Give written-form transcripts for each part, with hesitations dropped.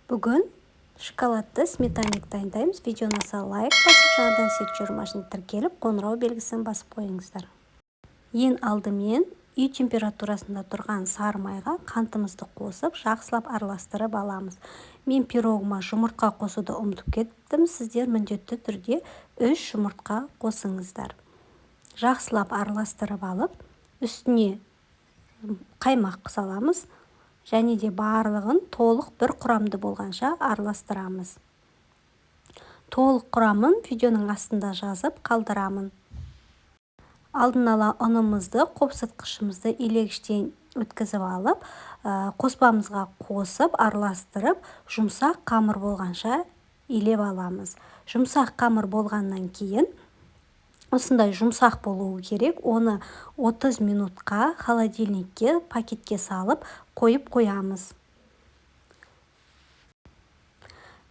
Бүгін шоколадты сметанник дайындаймыз. Видеоны аса лайк басып, жаңадан сет жиырмашын тіркеліп, қоңырау белгісін басып қойыңыздар. Ең алдымен үй температурасында тұрған сары майға қантымызды қосып, жақсылап араластырып аламыз. Мен пирогыма жұмыртқа қосуды ұмытып кеттім. Сіздер міндетті түрде 3 жұмыртқа қосыңыздар. Жақсылап араластырып алып, үстіне қаймақ саламыз. Және де барлығын толық бір құрамды болғанша араластырамыз. Толық құрамын видеоның астында жазып қалдырамын. Алдын ала ұнымызды, қопсытқышымызды елегіштен өткізіп алып, қоспамызға қосып, араластырып, жұмсақ қамыр болғанша илеп аламыз. Жұмсақ қамыр болғаннан кейін, осындай жұмсақ болуы керек, оны 30 минутқа холодильникке пакетке салып қойып қоямыз.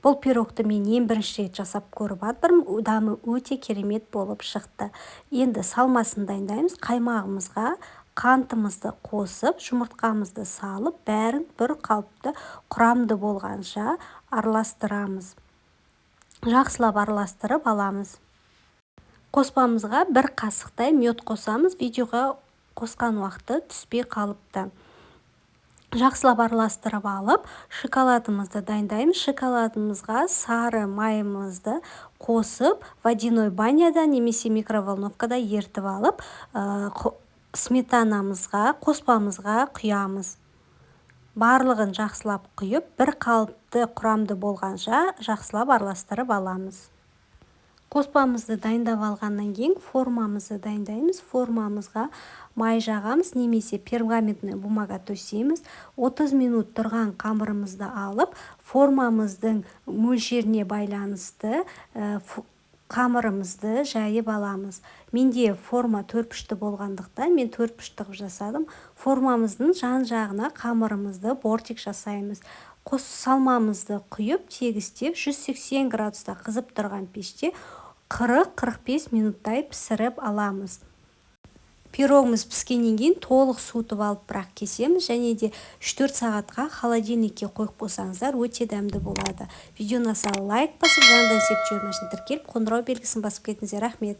Бұл пирогты мен ең бірінші рет жасап көріп жатырмын, дәмі өте керемет болып шықты. Енді салмасын дайындаймыз. Қаймағымызға қантымызды қосып, жұмыртқамызды салып, бәрін бір қалыпты құрамды болғанша араластырамыз. Жақсылап араластырып аламыз. Қоспамызға бір қасықтай мед қосамыз. Видеоға қосқан уақыты түспей қалыпты. Жақсылап араластырып алып, шоколадымызды дайындаймыз. Шоколадымызға сары майымызды қосып, водяной баняда немесе микроволновкада ертіп алып, сметанамызға, қоспамызға құямыз. Барлығын жақсылап құйып, бір қалыпты құрамды болғанша жақсылап араластырып аламыз. Қоспамызды дайындап алғаннан кейін формамызды дайындаймыз. Формамызға май жағамыз немесе пергаментный бумага төсейміз. 30 минут тұрған қамырымызды алып, формамыздың мөлшеріне байланысты қамырымызды жайып аламыз. Менде форма төртбұрышты болғандықтан, мен төртбұрышты қылып жасадым. Формамыздың жан-жағына қамырымызды бортик жасаймыз. Қос салмамызды құйып, тегістеп, 180 градуста қызып тұрған пеште 40-45 минуттай пісіріп аламыз. Пирогымыз піскеннен кейін толық суытып алып, бірақ кесеміз және де 3-4 сағатқа холодильникке қойып қойсаңыздар, өте дәмді болады. Видеоны аса лайк басып, жаңадан сеп тіркеліп, қоңырау белгісін басып кетіңіздер. Рахмет.